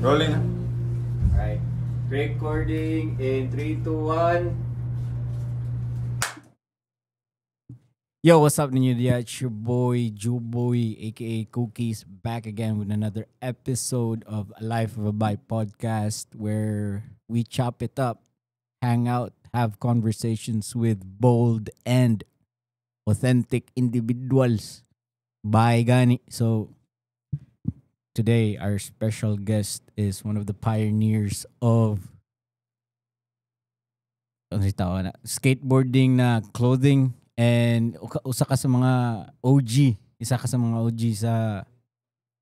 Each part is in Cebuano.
Rolling na. Alright. Recording in 3, 2, 1. Yo, what's up ninyo diya? It's your boy, Juboy, aka Cookies, back again with another episode of Life of a Bike podcast, where we chop it up, hang out, have conversations with bold and authentic individuals. Bye, gani. So, today our special guest is one of the pioneers of, ano si tawag na, skateboarding na clothing and usa ka sa mga OG, isa ka sa mga OG sa,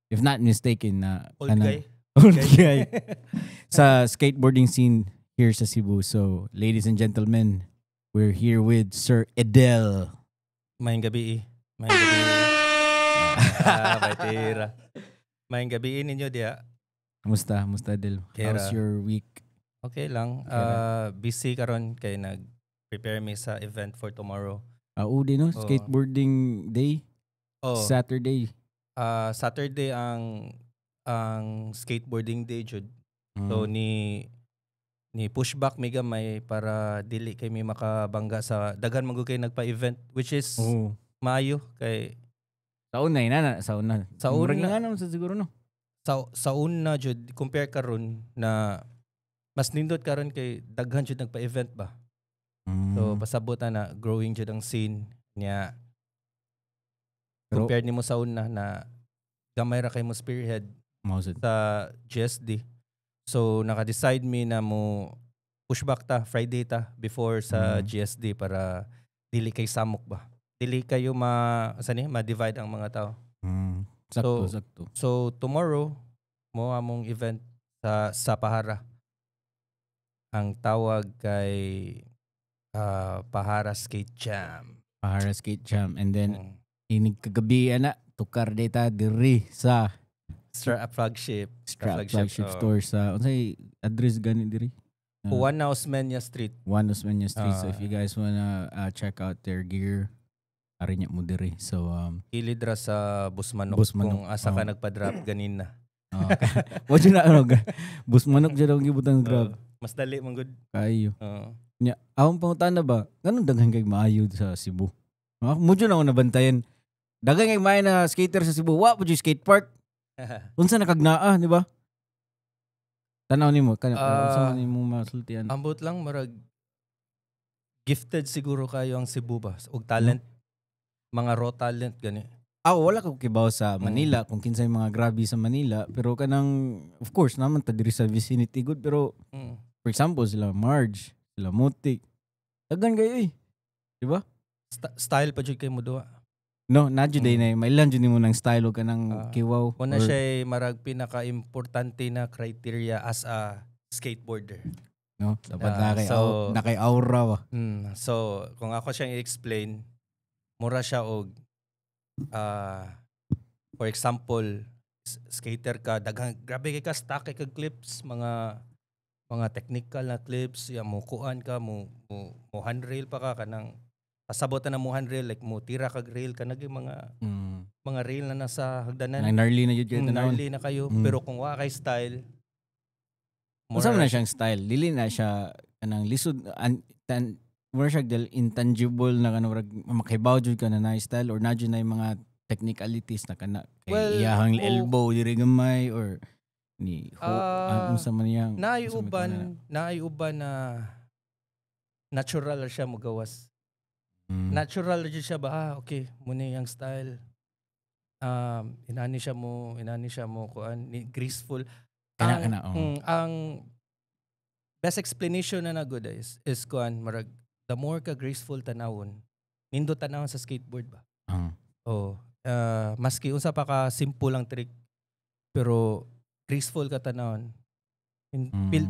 if not mistaken, na Old guy. Old guy sa skateboarding scene here sa Cebu. So, ladies and gentlemen, we're here with Sir Edel. Maayong gabi eh. Maayong gabi. Ah, may tira. Maayong gabi ninyo diya. Kamusta? Kamusta, Edel? Kera. How's your week? Okay lang. Okay lang. Busy karon kay nag-prepare me sa event for tomorrow. Ah, udi no? Oo. Skateboarding day? Oh, Saturday. Saturday ang skateboarding day jud. So ni pushback mi gamay para dili kay mi makabangga sa daghan man gud kay nagpa-event, which is Oo. Maayo kay Sa una, ina na. Sa una. Sa una. Murag nga naman sa siguro, no? Sa una jud, compare karon na mas nindot karon kay daghan jud nagpa-event ba. So pasabot na na growing jud ang scene niya. Pero Compare nimo sa una na gamay ra kay mo spearhead Mao sad. sa GSD. So naka-decide mi na mo pushback ta Friday ta before sa GSD para dili kay samok ba. Dili kayo ma sa ni ma-divide ang mga tao. Sakto, sakto. So tomorrow mo among event sa Pahara. Ang tawag kay Pahara Skate Jam. Pahara Skate Jam. And then, inig kagabi, ana, tukar data diri sa Flagship. Strap Flagship, flagship oo. store sa, unsay address gani diri? Juan Osmeña Street. Juan Osmeña Street. So if Ah. you guys wanna check out their gear, ari niya mo diri. So Kilid ra sa Busmanok, Busmanok, kung asa ka oo. nagpa-drop ganina. Wa jud na ano, Busmanok jud ang gibutang grab. Oo. Mas dali man gud. Kayo. Oo. Nya, akong pangutana ba, nganong daghan kay maayo sa Cebu? Ha? Mo jud ako nabantayan. Daghan kay maayo na skater sa Cebu. Wa pa jud skate park. Unsa na kagnaa, di ba? Tanaw nimo, kana unsa man nimo masultian? Ambot lang, murag gifted siguro kayo ang Cebu ba og talent, mga raw talent gani. Ah, wala ko kibaw sa Manila kung kinsay mga grabe sa Manila, pero kanang of course naman ta diri sa vicinity good, pero for example sila Marge, sila Mutik. Daghan kayo eh. Di ba? Style pa jud kay mo duwa. No, na jud na mailan jud nimo ng style o kanang kiwaw. Una siya marag pinaka-importante na criteria as a skateboarder. No, dapat na kay na kay aura ba. So kung ako siyang i-explain, mura siya og for example, skater ka, daghang grabe kay ka stack kay kag clips, mga technical na clips, ya mo kuan ka mo handrail pa ka, kanang pasabot na mo handrail, like mo tira kag rail ka nag mga mga rail na nasa hagdanan. Nang gnarly na jud kayo tanawon. Gnarly na kayo, pero kung wa kay style, Unsa man na siyang style? Dili na siya kanang lisod an, tan, mura siya del intangible na kanang murag makibaw jud ka na na style or na jud na yung mga technicalities na kana kay Well, iyahang elbow diri gamay or ni ho, unsa man iyang Naay unsa man uban, kana. Naay uban na natural ra siya mogawas. Natural ra jud siya ba? Ah, okay, muna yung style. Inani siya mo kuan ni graceful. Kana Ang, kana oh. Ang best explanation na na good is kuan marag the more ka graceful tanawon, nindot tanawon sa skateboard ba. Oh, maski unsa pa ka simple ang trick pero graceful ka tanawon.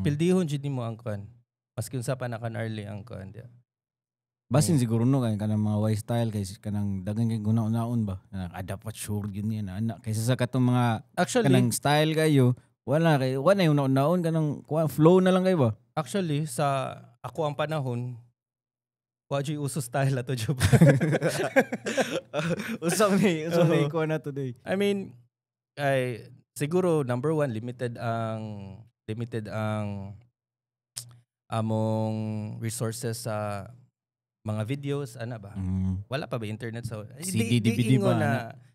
Pildihon jud nimo ang kuan. Maski unsa pa na ka-gnarly ang kuan diya. Basin siguro no kay kanang mga Y style kay kanang daghan kay guna-unaon ba. Kanang dapat sure yun yan ana kaysa sa katong mga Actually, kanang style kayo wala kay wala yung naon kanang kuha, flow na lang kayo ba. Actually sa ako ang panahon wa jud uso style ato jud. Usap ni Oo. kuha na today. I mean, ay Siguro number one, limited ang among resources sa mga videos ana ba. Wala pa ba internet so CD, DVD ingon ba, na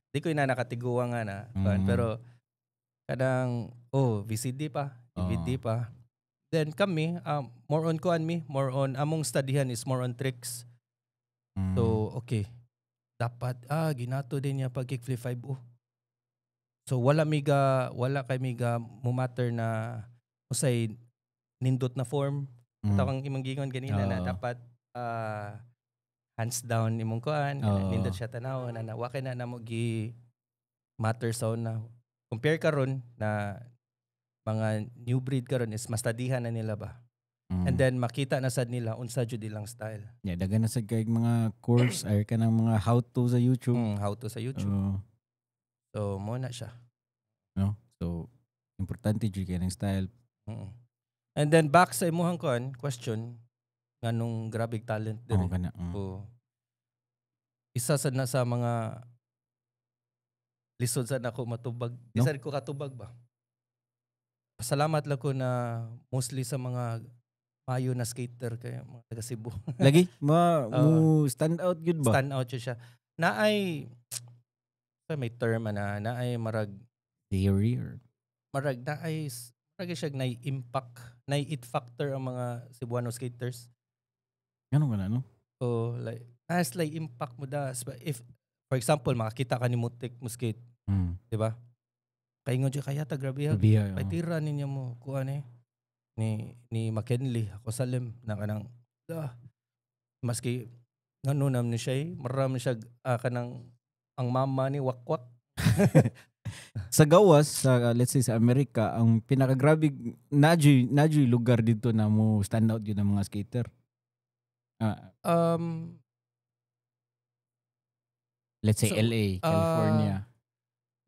di ko na nakatiguang nga na kuan, pero kanang, oh, VCD pa, DVD pa. Then kami, more on kuan mi, more on among studyhan is more on tricks. So okay, dapat ginato din niya pag kickflip 5 oh. So wala kay miga mumatter na usay nindot na form. Tawang imong gingon ganina na Oo. Dapat hands down imong kuan, Oo. Nindot siya tanaw na wa kay na namo gi matter sa una. Compare karon na mga new breed karon is mas studyhan na nila ba. And then makita na sad nila unsa jud ilang style. Yeah, daghan na sad kay mga course ay ka ng mga how to sa YouTube. How to sa YouTube. Oo. So mo na siya. No? So importante jud kay ng style. And then back sa imuhang kuan question, nganong grabe talent Oo diri. kana. Oh. Isa sad na sa mga lisod sad nako matubag. No? Di sad ko katubag ba. Pasalamat lang ko na mostly sa mga mayo na skater kay mga taga Cebu. Lagi ma Oo. mo stand out gyud ba? Stand out jud siya. Naay sa may term na naay marag Theory or marag naay marag siya nay impact, nay it factor ang mga Cebuano skaters. Ngano ka na, no? So like as like impact mo da if, for example, makakita ka ni Mutik mo skate, di ba? Kaingon jud kaya ta grabe ha. Grabe, oo. Kay tira ninyo mo kuan eh ni McKinley ako salim na kanang maski ngano nam ni siya eh, marami siya kanang ang mama ni wakwak. Sa gawas sa, let's say, sa Amerika, ang pinakagrabe nadyoy lugar dito na mo stand out yun ang mga skater. Let's say So, LA, California.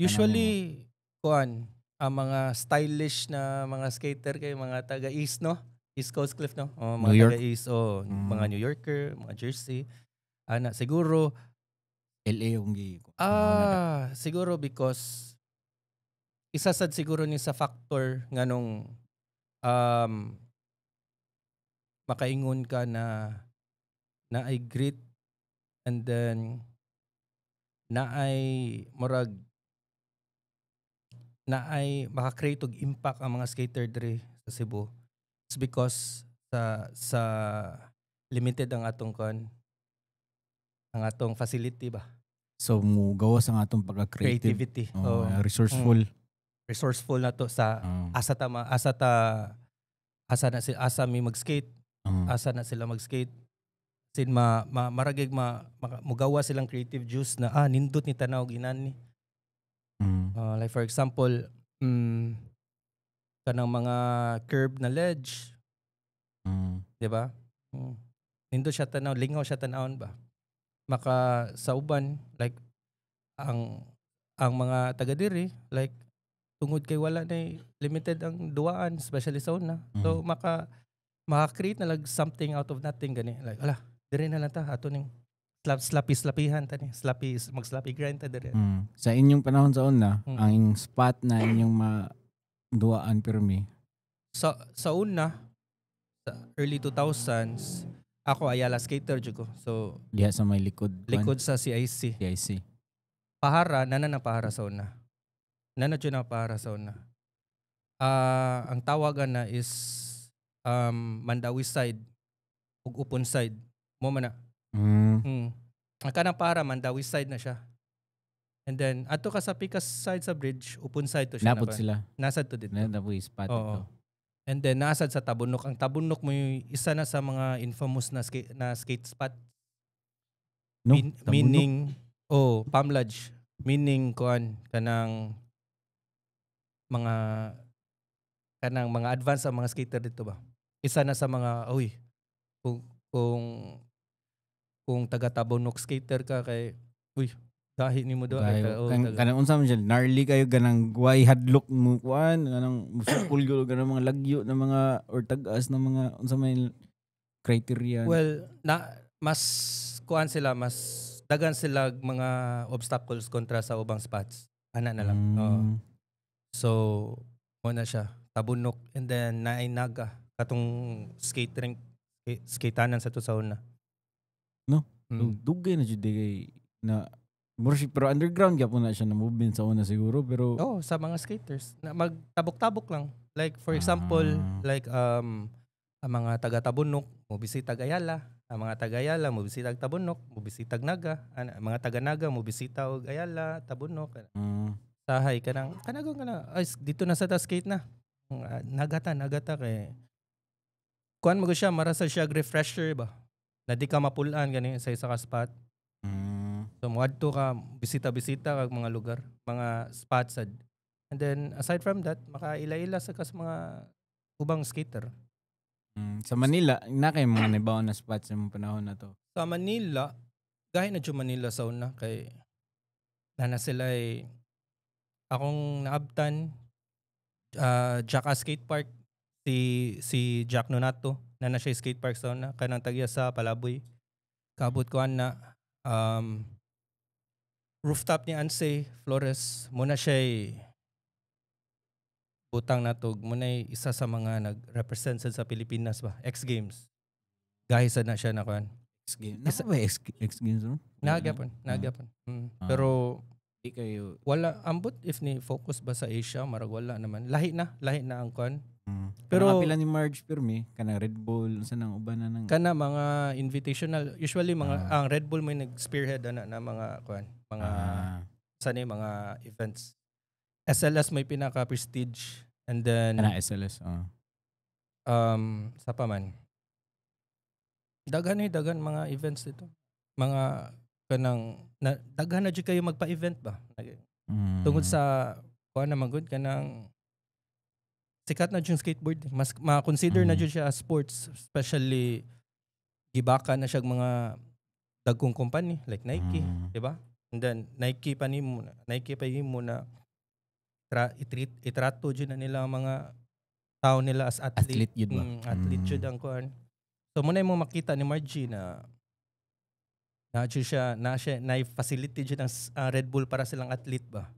Usually kuan ang mga stylish na mga skater kay mga taga East, no? East Coast Cliff, no? Oh, mga New York. taga East, oh, mga New Yorker, mga Jersey. Ana siguro LA yung gi Siguro because isa sad siguro ni sa factor nganong makaingon ka na na ay grit and then na ay murag na ay maka-create og impact ang mga skater diri sa Cebu. It's because sa limited ang atong kon ang atong facility ba. So mo gawas ang atong pagka-creative. Creativity. Oh, Oh, resourceful. Resourceful na to sa asa ta ma, asa ta asa na sila, asa mi mag-skate, asa na sila mag-skate sin ma maragig mugawa silang creative juice na nindot ni tanaw ginani. Like for example, kanang mga curb na ledge, di ba? Nindot siya tanaw, lingaw siya tanawon ba. Maka sa uban, like ang mga taga diri, like tungod kay wala na limited ang duwaan, especially sa una. So maka-create na lag something out of nothing gani. Like ala, diri na lang ta ato ning slappy slappihan ta ni. Slappy mag slappy grind ta diri. Sa inyong panahon sa una, ang inyong spot na inyong maduaan pirmi? Sa una, sa early 2000s, ako Ayala skater jud ko. So Diha sa may likod kuan? Likod sa CIC. CIC. Pahara, nana na pahara sa una. Nana jud na pahara sa una. Ang tawagan na is Mandawi side ug Upon side. Mo man na. Ang kanang para Mandawi side na siya. And then ato ka sa Pikas side sa bridge, Upon side to siya. Napod na ba? sila. Nasad to dito. Na po spot Oo. ito. And then nasad sa Tabunok. Ang Tabunok mo yung isa na sa mga infamous na skate spot. No, Tabunok. Meaning oh, Pamlodge. Meaning kuan kanang mga advance ang mga skater dito ba. Isa na sa mga, uy, kung taga Tabunok skater ka kay, uy, gahi nimo do Kayo, ay, oh, kan, kanang unsa man siya, gnarly kayo, ganang guay hadlok mo kuan, ganang musukol gyud, ganang mga lagyo na mga or tag-as na mga unsa may criteria? Well, na mas kuan sila, mas dagan sila mga obstacles kontra sa ubang spots. Ana na lang. Oo. So mo na siya, Tabunok, and then naay Naga, katong skate rink, skateanan sa to sa una. No? Mm. Dugay na jud kay na mura siya, pero underground gyapon na siya na movement sa una siguro, pero Oh, sa mga skaters na magtabok-tabok lang. Like for example, like ang mga taga Tabunok mo bisita Ayala, ang mga taga Ayala mo bisita Tabunok, mo bisita Naga, ang mga taga Naga mo bisita og Ayala, Tabunok. Sahay kanang kanagong kana ay dito na sa ta skate na. Nagata nagata kay kuan mo siya, mara sa siya refresher ba. Na di ka mapulaan gani sa isa ka spot. So moadto ka bisita-bisita kag mga lugar, mga spots sad. And then aside from that, makaila-ila sa kas mga ubang skater. Sa Manila, na kay mga nabaon na spots sa mga panahon na to? Sa Manila, gahi na jud Manila sa una kay na sila ay akong naabtan, Jackass Skate Park, si si Jack Nonato na siya skate park sa una kanang tagya sa Palaboy. Kabot ko na rooftop ni Anse Flores mo na siya butang natog mo na isa sa mga nag-represent sa Pilipinas ba, X Games. Gahi sad na siya na kuan. X Games. Nasa ba X Games no? Nagyapon, nagyapon. Pero Di kayo wala ambot if ni focus ba sa Asia, marag wala naman. Lahi na ang kuan. Pero pila ni Marge Pirmi kana Red Bull, unsa nang uban na nang Kana mga invitational, usually mga ang Red Bull may nag-spearhead ana na mga kuan, mga sa ni mga events. SLS may pinaka prestige and then Kana SLS, oh. Sa pa man. Daghan eh, daghan mga events dito. Mga kanang na, daghan na jud kayo magpa-event ba? Tungod sa kuan na man gud, kanang sikat na jud yung skateboard. Mas ma-consider na jud siya as sports, especially gibaka na siya mga dagkong company like Nike, di ba? And then Nike pa nimo na itrato jud na nila ang mga tao nila as athlete. Athlete yun ba? Athlete jud ang kuan. So muna mo makita ni Margie na na jud siya na siya na facility jud ang Red Bull para silang athlete ba,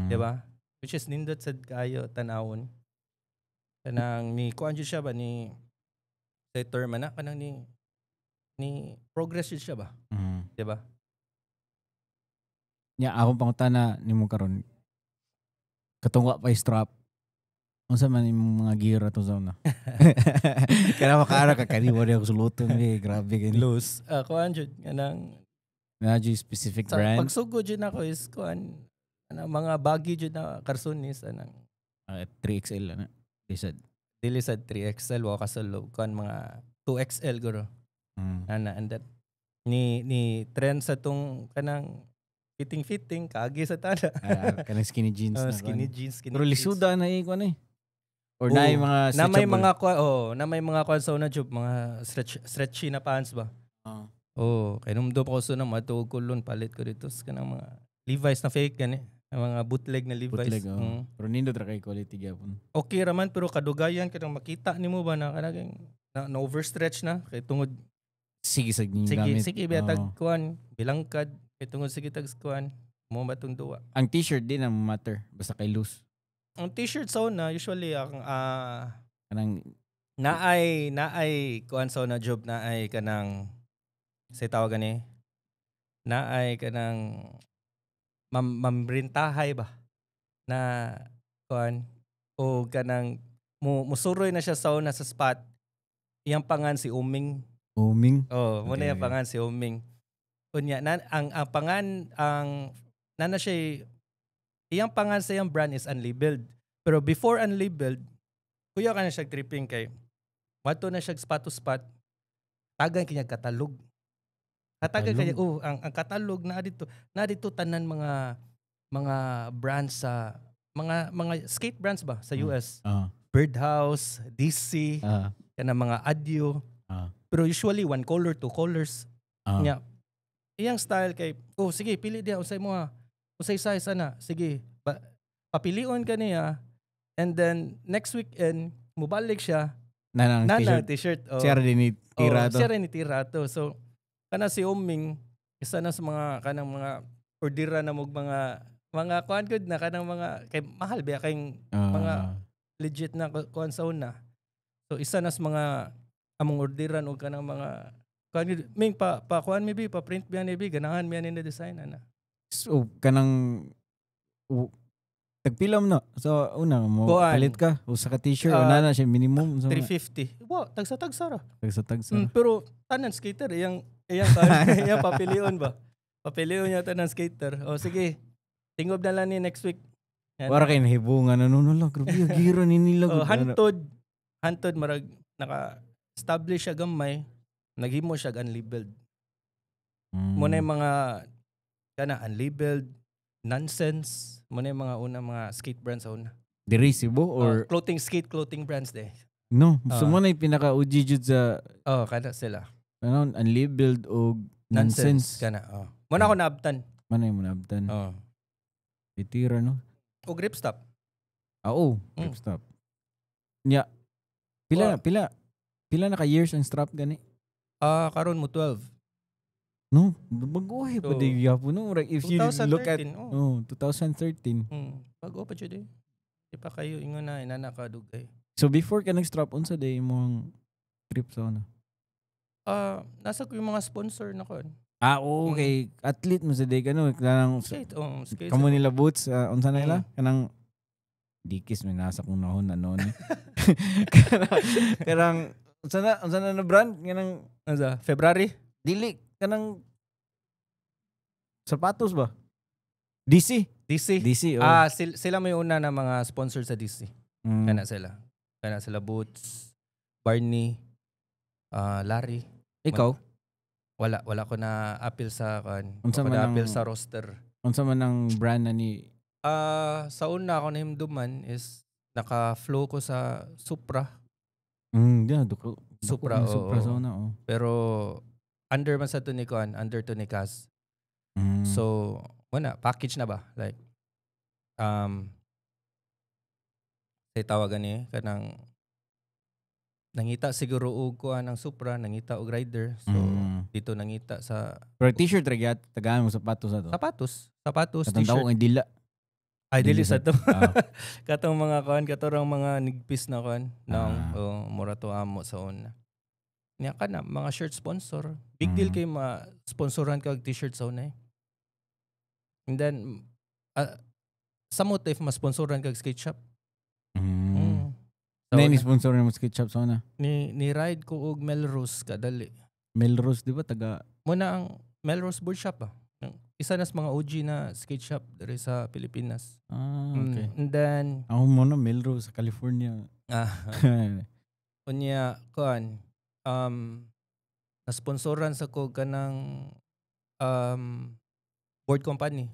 di ba? Which is nindot sad kaayo tan-awon. Kanang ni kuan jud siya ba, ni sa term na kanang ni progress jud siya ba, di ba? Nya akong pangutana nimo karon. Katong wa pa strap. Unsa man imong mga gear ato sa una? Kaya makaara ka kani wala ako suluton eh, grabe kani. Loose. Kuan jud kanang Na jud specific sa brand. Pagsugod jud nako is kuan ana mga baggy jud na karsunis anang 3XL ana. Lisad. Dili sad 3XL, wa ka sa low kuan, mga 2XL guro. Ana, and that ni trend sa tong kanang fitting fitting kaagi sa tana. Ah, kanang skinny jeans na skinny kuan. Jeans, skinny Pero jeans. lisuda na eh kuan eh. Or Oo. na yung mga Na may stretchable. mga kwa, oh, na may mga kuan sa una job, mga stretchy na pants ba. Oh, kay numdo pa ko sa una matuog ko lon palit ko dito sa kanang mga Levi's na fake gani, ang mga bootleg na Levi's. Bootleg, oh. Pero nindot ra kay quality gyapon. Okay raman, pero kadugayan kanang makita nimo ba na kanang na overstretch na kay tungod Sige sa inyong sige gamit. sige bitag Oo. kuan bilangkad kay tungod sige tag kuan mo ba tong duwa. Ang t-shirt din ang matter basta kay loose. Ang t-shirt sa una usually ang Kanang naay kuan sa una job, naay kanang say tawag gani, naay kanang mamrintahay ba na kuan o kanang mo musuroy na siya sa una sa spot, iyang pangan si Uming. Uming. Oh, mo na iyang pangan si Uming. Unya na ang pangan ang nana siya, iyang pangan sa iyang brand is Unlabeled. Pero before Unlabeled, kuya ka na siya tripping kay Mato na siya spot to spot. Tagan kanya katalog. Katagan kanya, oh, ang katalog na dito tanan mga brands sa mga skate brands ba sa US. Birdhouse, DC, kana mga Adio. Pero usually one color, two colors. Nya. Iyang style kay, oh sige, pili diha unsay mo ha. Unsay size ana? Sige, papilion ka niya and then next weekend mubalik siya Na nang na t-shirt. na t-shirt. Oh. Siya rin ni tira Oh, to. siya rin ni tira to. So kana si Uming isa na sa mga kanang mga ordera na mog mga Mga kuan gud na kanang mga kay mahal ba kay mga legit na kuan sa una. So isa nas mga among orderan og kanang mga kuan gud ming pa pa kuan mi bi, pa print biya ni bi, ganahan mi ani na design ana. So kanang tagpila mo na. So una mo Kuan. palit ka usa ka t-shirt, una na siya minimum sa 350. Wa, tagsa-tagsa ra. Tagsa-tagsa. Pero tanan skater iyang iyang iyang papilion ba? Papilion niya tanan skater. O sige. Tingob na lang ni next week. Yan. Wara kay nahibungan ano no lang, grabe gira ni nila Oh, gud, ano. hantod hantod marag naka establish siya gamay, naghimo siya og unlabeled. Mo na yung mga kana unlabeled, Nonsense, mo na yung mga una mga skate brands sa una. Diri Cebu or Clothing, skate clothing brands de. No, so Ah. mo na yung pinaka OG jud sa Oh, kana sila. ano, unlabeled og Nonsense. Kana, oh. Mo na ako naabtan. Manay mo naabtan. Oh. Itira no. O Grip Stop. Ah, oh, Grip Stop. Nya. Pila Oh. na pila pila na ka years ang strap gani? Ah, karon mo 12. No, bago eh pa So, di gyapon no. Like, if you look at 2013, oh. oh, 2013. Bago pa jud eh. Di pa kayo ingon na inana ka dugay. So before ka nag-strap, unsa day imong trip sa una? Ah, nasa ko yung mga sponsor na kon. Ah, okay. Athlete mo sa day ka no, kanang Skate, oh, skate. kamo nila boots, unsa na ila? Kanang dikis may nasa kong nahon ano ni. Kanang unsa na na brand kanang Ano sa February? Dili kanang sapatos ba? DC. DC. DC, oh. Ah, sila may una na mga sponsor sa DC. Kana sila. Kana sila Boots, Barney, ah, Larry. Ikaw, Wala wala ko na appeal sa kan. Unsa Wala ko man na ang appeal sa roster. Unsa man ang brand na ni? Ah, sa una ako nahimduman is naka-flow ko sa Supra, Yeah, duko. Supra, duko, Supra oo. sa una, oh. Pero under man sa to ni kuan, under to ni Kaz. So, wala, package na ba? Like say tawagan ni kanang nangita siguro og kuan ang Supra, nangita og rider. So dito nangita sa Pero t-shirt ra gyud tagaan mo sapatos ato. Sapatos, sapatos, Katong t-shirt. tawag ang dila. Ay, dili dili sa to. Ah. Katong mga kuan, katorang mga nigpis na kuan, nang Ah. oh, mura to amo sa una. Nya ka na mga shirt sponsor. Big deal kay ma sponsoran ka og t-shirt sa una eh. And then samot if ma-sponsoran kag skate shop. Sa Nay una. ni sponsor mo skate shop sa una. Ni ride ko og Melrose kadali. Melrose, di ba, taga Mo na ang Melrose Board Shop ah. Isa nas mga OG na skate shop diri sa Pilipinas. Ah, okay. And then Ako mo na Melrose sa California. Ah, unya kuan nasponsoran sa ko kanang board company,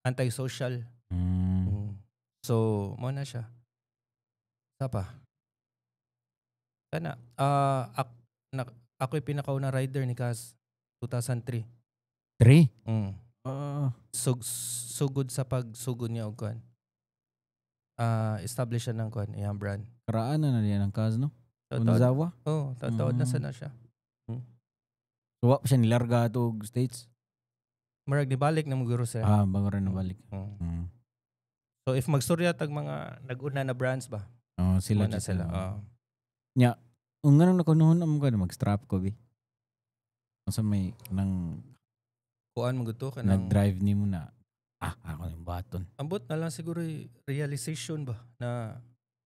Antisocial. So mo na siya sa pa kana ako'y pinakauna rider ni Kaz 2003. Three. Mm. Ah. Sugod sa pagsugod niya og kuan, establish siya ng kuan iyang brand. Karaan na na diyan ang Kaz, no? Taod-taod. Onozawa. Oh, taod na sa na siya. So, wa pa siya nilarga ato og States. Murag nibalik na maguro siya. Ah, bago rin nabalik. So if magstorya tag mga nag-una na brands ba? Oh, sila Muna jud. sila. Oh. Kung ganun na kunuhon mo ka mag-strap ko bi. Unsa may nang Kuan mo gusto ka nang nag-drive nimo na ako yung baton. Ambot na lang siguro yung realization ba na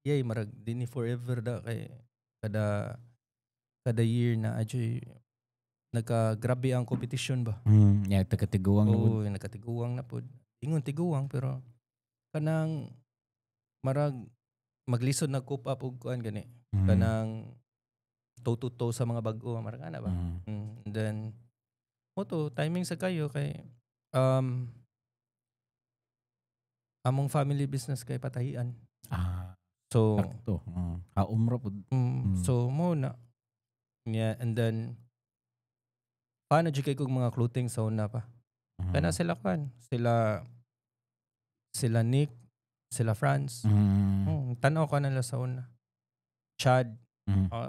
yay marag dinhi forever da kay kada kada year na adyoy nagka grabe ang competition ba. Yeah, taga-tiguang na pud. Oo, nagkatiguang na pud. Ingon tiguang pero kanang marag maglisod na cope up og kuan gani. Kanang toe to toe sa mga bag-o marag ana ba. And then mo to timing sa kayo kay among family business kay patahian. Ah, So sakto. Ah, umra pud. So mo na. Yeah, and then paano jud kay kog mga clothing sa una pa? Kana sila kwan, sila sila Nick, sila Franz. Tanaw ka nila sa una. Chad,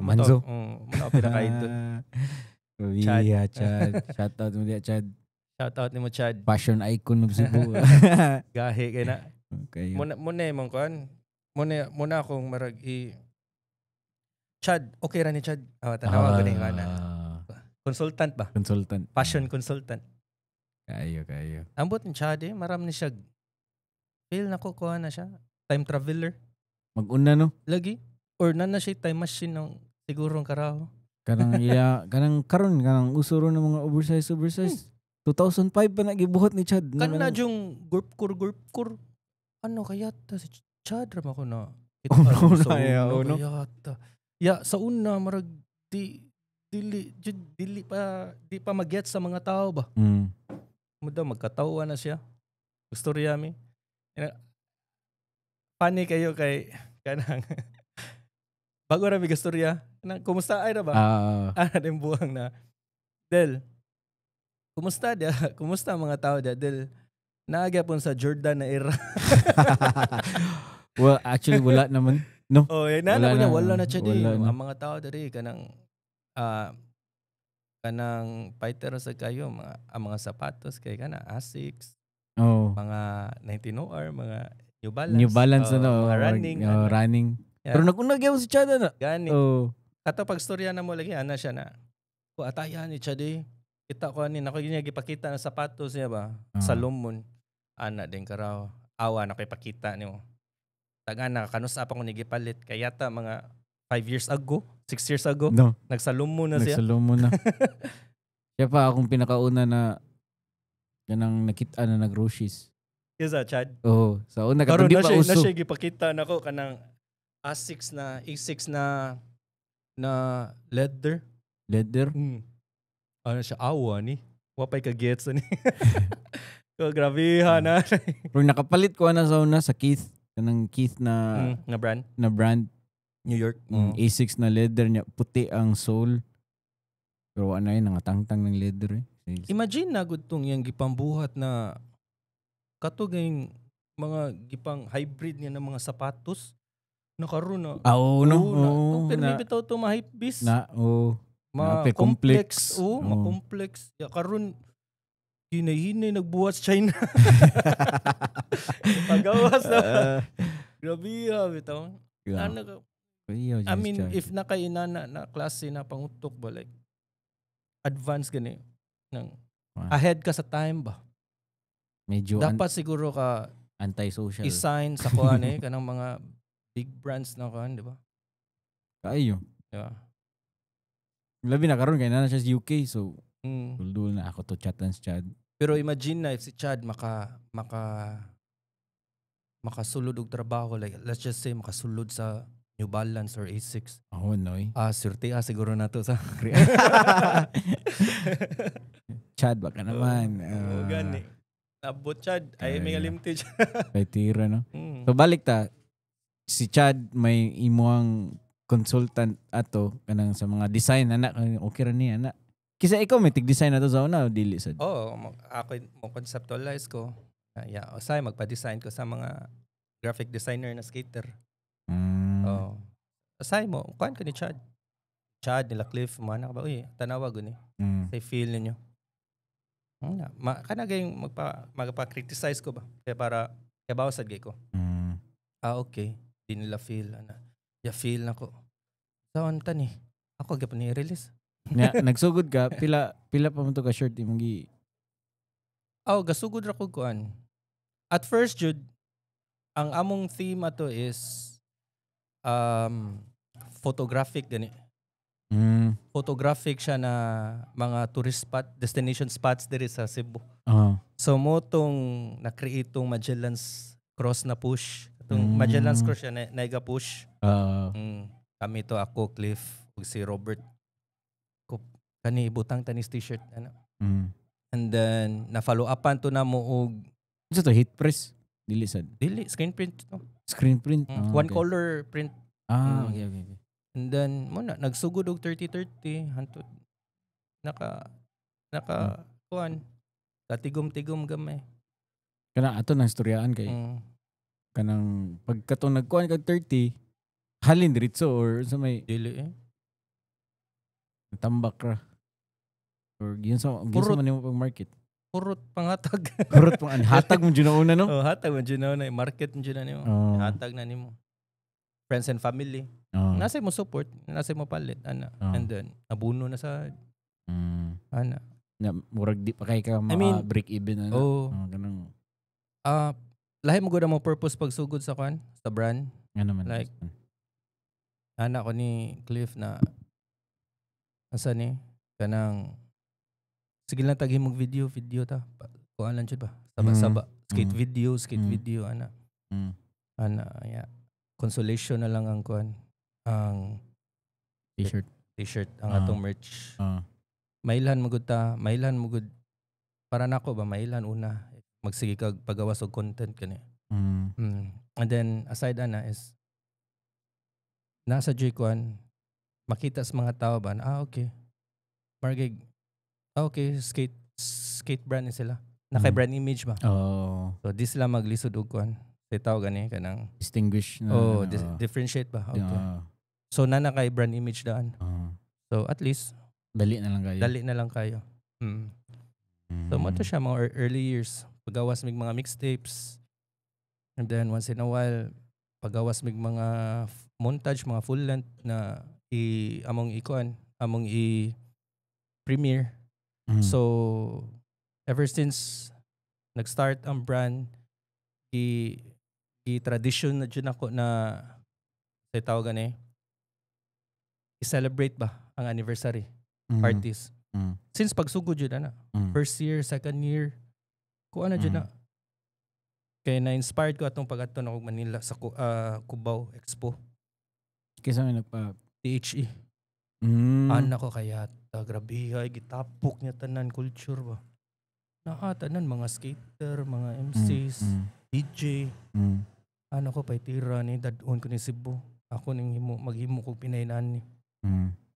Manzo. Mo na pinaka-idol. Chad. Chad. Chad. Shout out mo diya, Chad. Shout out nimo, Chad. Fashion icon of Cebu. Gahi kay na. Okay. Muna imong kuan. Muna akong marag i Chad, okay ra ni Chad. Ah, tanawa ko ni kana. Consultant ba? Consultant. Fashion consultant. Kayo, kayo. Ambot ni Chad eh, maram ni siya. Feel nako kuha na siya. Time traveler. Mag-una, no? Lagi. Or na siya time machine ng sigurong karaho. Kanang iya, kanang karon, kanang uso ron ng mga oversize oversize. 2005 pa na gibuhat ni Chad. Kana yung gurpkur gurpkur. Ano kaya ta si Chad ra man ko na. Oh, no, Sa na, yeah, una oh, no. kaya ta. Ya sa una marag di dili jud dili pa di pa mag-get sa mga tao ba. Mo daw magkatawa na siya. Istorya mi. Funny kayo kay kanang bago ra mi gastorya. Kanang kumusta ay ra ba? Ah, Ah, din buwang na. Del, kumusta dia? Kumusta ang mga tao dia? Del, naagya pon sa Jordan na era. Well, actually wala naman. No. Oh, eh, na Wala na, na, wala na siya di. wala na. Ang mga tao diri kanang kanang fighter sa kayo mga ang mga sapatos kay kana Asics, Oh. mga 19OR, mga New Balance. New Balance oh, na no. Mga running. Oh, ano. running. Yeah. Pero nag-una gyud si Chad na. Gani. Oh. Kato pag storya na mo lagi ana siya na. Ko atayan ni Chad eh. Kita ko ani nako niya gipakita ng sapatos niya ba Ah. sa Salomon. Ana din karaw. Awa na kay pakita nimo. Taga na kanus pa ko ni gipalit kay yata mga 5 years ago, 6 years ago, No, nagsalumon na siya. nagsalumon na. Siya pa akong pinakauna na kanang nakita na nag-Roshis. Isa Chad. Oh, sa una Karon katong di na pa siya, na uso. siya gipakita nako kanang A6 na A6 na na leather. Leather. Ano siya awa ni. Wa pay ka gets ani. So grabe ha na. Pero nakapalit ko na sa una sa Keith, kanang Keith na Na brand na brand. New York. A6 na leather niya, puti ang sole. Pero ano yun, nangatangtang ng leather eh. Imagine na gud tong iyang gipambuhat na kato gayong mga gipang hybrid niya ng mga sapatos na karon na. Ah, oo, no? Oo, na, Oo, pero na, na, bitaw to ma-hype na, oo. ma Nape, complex, complex. oo, Oo. ma-complex. Ya karon hinay-hinay nagbuhat sa China. Pagawas na. Grabe ha bitaw. Yeah. Ano Iyo, I mean, Chad. if nakainana na klase na pangutok ba, like, advance gani, nang ahead ka sa time ba? Medyo Dapat siguro ka anti-social. i-sign sa kuan eh, kanang mga big brands na kuan, di ba? Kayo. Di ba? Labi na karon kay na siya sa UK, so dul na ako to chatan si Chad. Pero imagine na if si Chad maka maka makasulod og trabaho, like let's just say makasulod sa New Balance or A6. Oh, noy. Ah, surte ah siguro na to sa Chad baka naman. Oo, gani. Abot Chad, ay may Kaya. galimti Chad. Kay tira, no? Mm. So balik ta, si Chad may imuang consultant ato kanang sa mga design ana, okay ra ni ana. Kisa ikaw may tig-design ato sa una o dili sad? Oo, ako mo conceptualize ko. Yeah, usay magpa-design ko sa mga graphic designer na skater. Oo. Usay mo, kuan ko ni Chad. Chad nila Cliff, mga anak ba, uy, tanawa guni. Say feel ninyo. Na, kana gayong magpa-criticize ko ba? Kaya para kaya bawas sad gay ko. Ah, okay. Di nila feel ana. Ya feel nako. Saan ta ni? Ako gyapon ni release. Nya, nagsugod ka, pila pila pa man to ka shirt imong gi Oh, gasugod ra ko kuan. At first jud, ang among theme ato is photographic gani. Photographic siya na mga tourist spot, destination spots diri sa Cebu. So mo tong na-create tong Magellan's Cross na push. Itong Magellan's Cross siya na naiga push. Kami to, ako, Cliff, ug si Robert. Ko kani ibutang tanis t-shirt ano. And then na-follow upan to na mo og Unsa to, heat press? Dili sad. Dili, screen print to. Screen print. Mm. Ah, One okay. color print. Ah, okay. And then mo na nagsugod og 30-30 hantod naka naka kuan katigom-tigom gamay. Kana ato nang istoryaan kay kanang pagkatong nagkuan kag 30 halin diretso or sa may Dili eh. tambak ra or yun sa Puro- man nimo pag market. Purot panghatag. Kurot mo, hatag mo dyan una, no? Oh, hatag mo dyan na, market mo dyan na nimo. Oh. Hatag na nimo. Friends and family. Oh. Nasa mo support, nasa mo palit ana. Oh. And then abuno na sa ana. Na, murag di pa kay ka I mean, break even, ano? Oh, Oh, ganun. ah, lahi mo gud ang mo purpose pagsugod sa kwan, sa brand. Nga naman. Like, ana ko ni Cliff na asa ni kanang sige lang tag himog video, video ta. Kuan lang jud ba? Saba saba skate video, skate video ana. Ana, yeah. Consolation na lang ang kuan, ang T-shirt. T-shirt, ang atong merch. Mailhan mo gud ta, mailhan mo gud para nako ba, mailhan una magsige kag pagawas og content kani. And then aside ana is nasa J kuan makita sa mga tao ba na, ah, okay. Margig, ah, okay, skate skate brand ni sila. Naka brand image ba? Oh, So di sila maglisod og kuan. Sa tao gani kanang distinguish na. Oh, ano, differentiate ba? Okay. Yeah. So na kay brand image daan. So at least Dali na lang kayo. Dali na lang kayo. So mo to siya mga early years. Pagawas mig mga mixtapes. And then once in a while pagawas mig mga montage, mga full length na i among ikuan, among i premiere. So ever since nag-start ang brand, i tradition na jud ako na sa tawag gani, i-celebrate ba ang anniversary parties. Since pagsugod jud ana. First year, second year, kuha na jud na. Kaya na-inspired ko atong pag-adto na og Manila sa Cubao Expo, Kaysa may nagpa THE. Ana ko kaya ta, grabe ay gitapok niya tanan culture ba. Naa tanan mga skater, mga MCs, DJ. Ano ko pay tira ni dadon ko ni Cebu. Ako ning himo maghimo kog pinainan ni.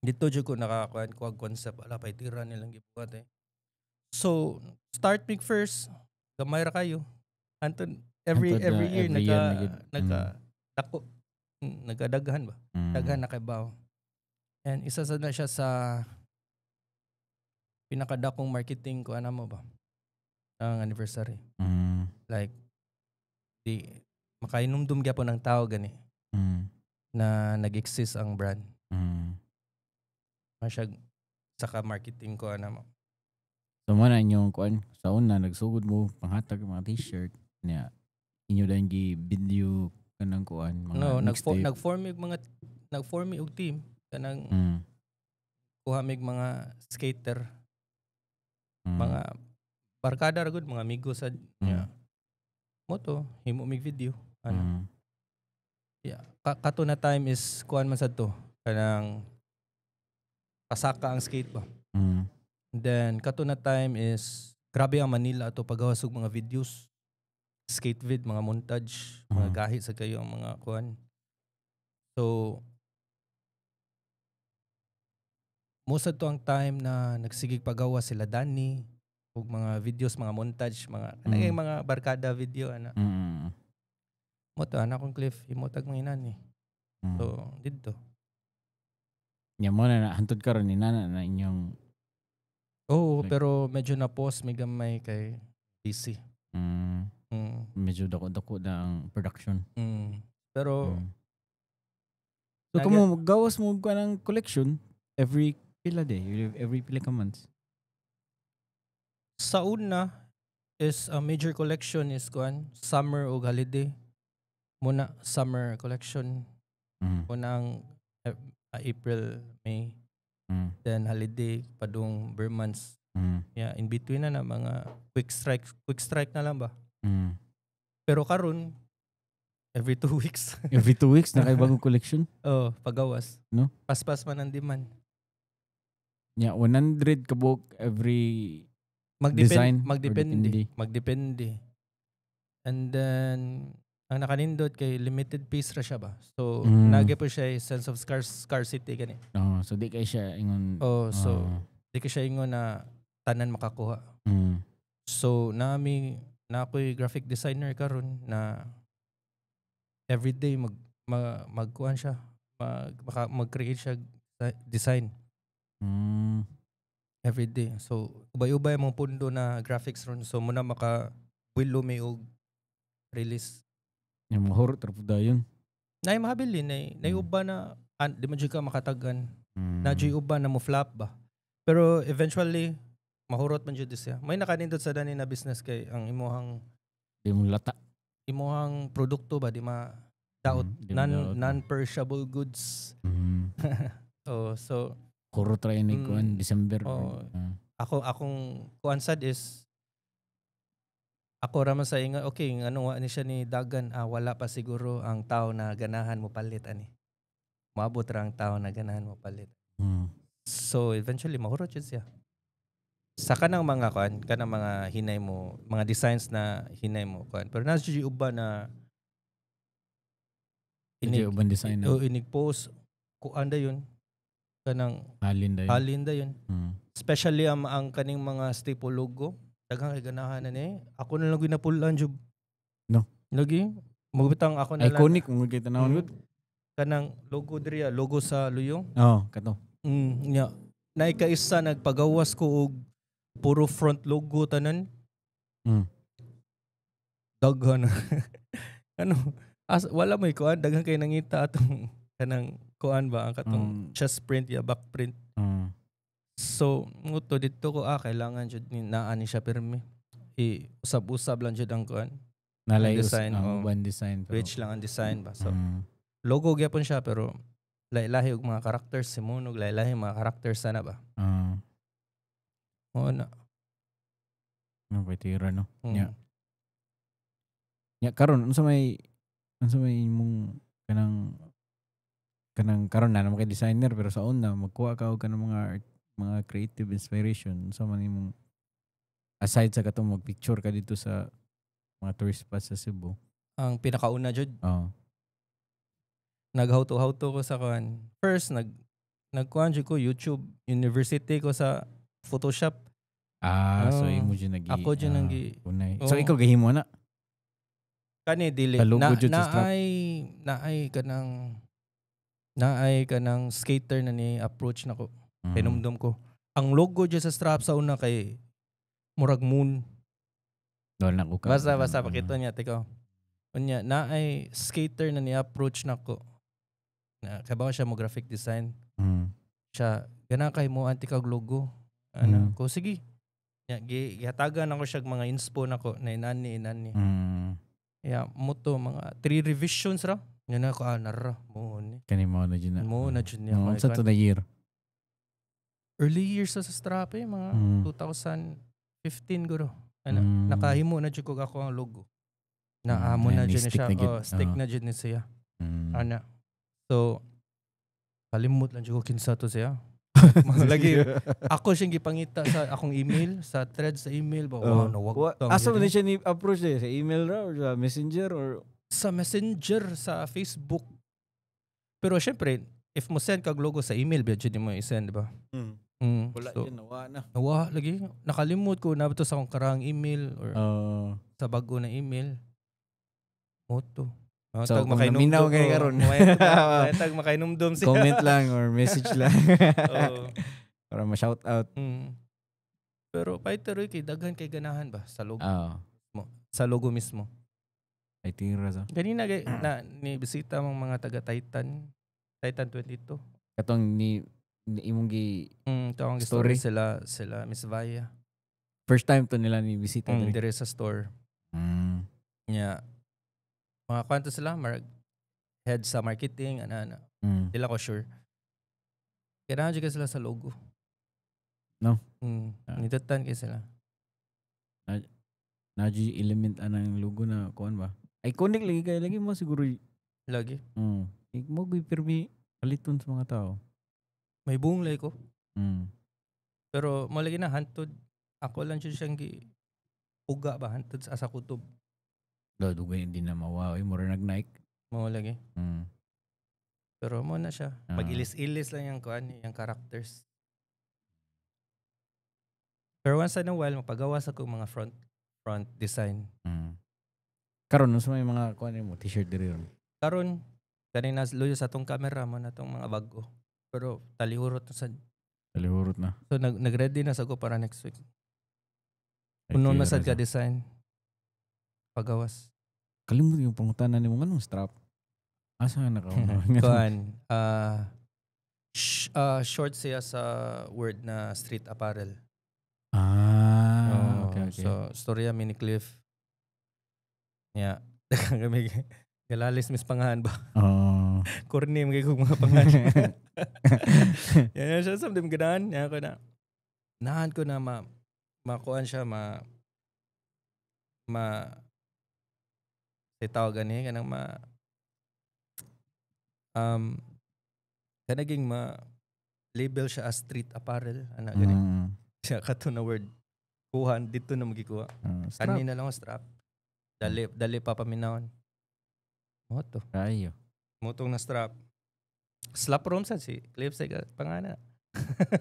Dito jud ko nakakuan ko og concept, ala pay tira nilang gibuhat eh. So, start mig first, gamay ra kayo. Anton every Hantod na every year every naka year na gid. Naka dako, nagadaghan ba? Daghan na kay bawo. And isa sa na siya sa pinakadakong marketing ko ana mo ba? Ang anniversary. Like di makainumdum gyapon ang tao gani na nag-exist ang brand. Masyag saka marketing ko ana mo. So mo na inyong kuan sa una nagsugod mo panghatag mga t-shirt niya, inyo dahil gi video kanang kuan mga No, mixtape. nag-form mig mga nag-form mi og team kanang kuha mig mga skater, mga barkada ra gud, mga amigo sa yeah. Mo to himo mig video ano. Yeah. Kato na time is kuan man sad to kanang pasaka ang skate ba. Then kato na time is grabe ang Manila ato pagawas og mga videos. Skate vid, mga montage, mga gahi sa kayo ang mga kuan. So mo sad to ang time na nagsigig pagawa sila Danny og mga videos, mga montage, mga kanang mga barkada video ana. Mo to ana kong Cliff, himotag mga inani. So didto. Nya mo na hantod karon ni nana na inyong Oo, Like- pero medyo na pause may gamay kay busy. Medyo dako-dako na ang production. Pero So kamo gawas mo ka ng collection every pila day, every pila ka months? Sa una is a major collection is kuan summer o holiday. Muna summer collection muna ang April, May, then holiday padung ber months. Yeah, in between na na mga quick strike na lang ba. Pero karon every 2 weeks. Every 2 weeks na kay bagong collection. Oh, pagawas. No? Paspas man ang demand. Yeah, 100 ka buok every Magdepend, design or magdepende, depende? Magdepende. And then ang nakanindot kay limited piece ra siya ba. So nage po siya yung sense of scarcity gani. Oh, so di kay siya ingon. Oh, so di ka siya ingon na tanan makakuha. So nami na ako'y graphic designer karon na everyday magkuan siya, mag maka, mag-create siya design. Every day. So ubay-ubay mong pundo na graphics ron. So muna maka buwelo mi og release. Yung mahurot ra pud dayon. Nay mahabilin nay nay uban na an, di man jud ka makatagan. Na jud uban na mo flop ba. Pero eventually mahurot man jud siya. May nakanindot sa dani na business kay ang imuhang Di mo lata. Imuhang produkto ba di ma daot, Di non daot. Non-perishable goods. Oh, so Hurot ra ini kuan December. Oo. Ah. Ako akong kuan sad is ako ra man sa inga, okay, ngano wa ni siya ni dagan, ah, wala pa siguro ang tao na ganahan mo palit ani. Moabot ra ang tao na ganahan mo palit. So eventually mahurot jud siya. Sa kanang mga kuan, kanang mga hinay mo, mga designs na hinay mo kuan. Pero nasa jud uban na Inig, inig uban design na. O inig post kuan dayon kanang Halin dayon. Halin dayon. Especially ang kaning mga staple logo. Daghang kay ganahan na ni. Ako na lang ginapulan jud. No. Lagi magbitang ako na lang. Iconic mo kay tanawon gud. Kanang logo diri, ah, logo sa Luyong. Oh, kato. Nya. Naikaisa nagpagawas ko og puro front logo tanan. Daghan. Ano? As, wala mo kuan, daghan kay nangita atong kanang kuan ba ang katong chest print ya, back print. So, nguto dito ko, ah, kailangan jud ni naa ni siya pirmi. I usab-usab lang jud ang kuan. Nalay Ang design, ang oh. uban design pero. Rich lang ang design ba. So, logo gyapon siya pero lahi-lahi og mga characters si Monog, lahi-lahi mga characters sana ba. Oo na. No, tira no. Mm. Yeah. Ya karon unsa may imong kanang karon na naman kay designer, pero sa una magkuha ka og kanang mga art, mga creative inspiration, unsa man imong aside sa katong magpicture ka dito sa mga tourist spots sa Cebu? Ang pinakauna jud, Oh. Nag how to ko sa kuan. First nagkuan jud ko, YouTube University ko sa Photoshop. Ah, so Oh, imo jud nagi ako jud ah, nang gi unay. So Oo. ikaw gahimo na. Kani dili Sa logo na jud sa strap. Naay kanang skater na ni approach nako. Pinumdum ko. Ang logo jud sa strap sa una kay murag moon. Wala na ko ka. Basta pakita niya tiko. Unya naay skater na ni approach nako. Na kabaw siya mo graphic design. Siya gana kay mo anti kag logo. Ano ko, sige. Nya gi gihatagan ako siya og mga inspo nako na inani inani. Ya mo to mga three revisions ra. Nya na ko, ah, nara mo ni. Kani mo na jud na. Mo na jud niya. Unsa to na year? Early years sa strap eh, mga 2015 guro. Ano, nakahimo na jud ko ako ang logo. Na amo na Ni jud ni stick siya. na gid. Oh, stick Oo. Na jud ni siya. Ana. So kalimot lang jud ko kinsa to siya. Mga lagi ako siyang gipangita sa akong email, sa thread sa email ba. Wow, nawag tang Asa jud man eh. ni siya ni approach eh? Sa email ra or sa Messenger or Sa Messenger sa Facebook. Pero syempre, if mo send kag logo sa email, ba jud mo i-send, di ba? Wala So, yun, nawa na. Nawa lagi. Nakalimot ko na to sa akong karang email or sa bago na email. Moto. So, kung naminaw kay karon. Tag makainumdum siya. Comment lang or message lang Oo. para ma-shout out. Pero fighter oy, kay daghan kay ganahan ba sa logo, Oo. sa logo mismo. I think ra sa. Ganina kay na ni bisita mong mga taga Titan Titan 22. Katong ni imong gi To ang story? story sila sila Miss Vaya. First time to nila ni bisita diri. Dire sa store. Nya mga kwanto sila marag head sa marketing ana ana. Dila ko sure. Kailangan jud kay sila sa logo. No? Mm. Ah. Nidatan kay sila. Naji element anang logo na kuan ba? Iconic lagi kay lagi mo siguro. Lagi. Mo gyud pirmi paliton sa mga tao. May buong lay ko. Pero mo lagi na hantod ako lang jud siyang gi uga ba hantod sa asa kutob. Do dugay hindi na mawa oy, mura nag Nike. Mo lagi. Pero mo na siya. Ah. Pag-ilis-ilis lang yung kuan, yung characters. Pero once in a while, mapagawa sa kong mga front front design. Karon unsa may mga kuan mo t-shirt diri ron? Karon kanina luyo sa atong camera mo na tong mga bago. Pero talihurot na sad. Palihurot na. So nag-ready na sa ko para next week. Punon na sad ka design. Pagawas. Kalimot yung pangutana nimo, nganong strap? Asa na ka? Kuan, short siya sa word na street apparel. Ah, Oo, okay. So, storya mi ni Cliff. Yeah. Daghang kami galalis mis pangahan ba. Oh. Corny man kay kog mga pangahan. Yan siya sa dim ganahan. Yan ko na. Nahan ko na ma makuan siya ma ma say tawag gani kanang ma kanaging ma label siya as street apparel ana gani. Siya kato na word kuhan dito na magikuha. Strap. Kanina lang ang strap. Dali dali pa paminawon. Mo to. Kayo. Motong na strap. Slap room sad si Cliff sa pangana.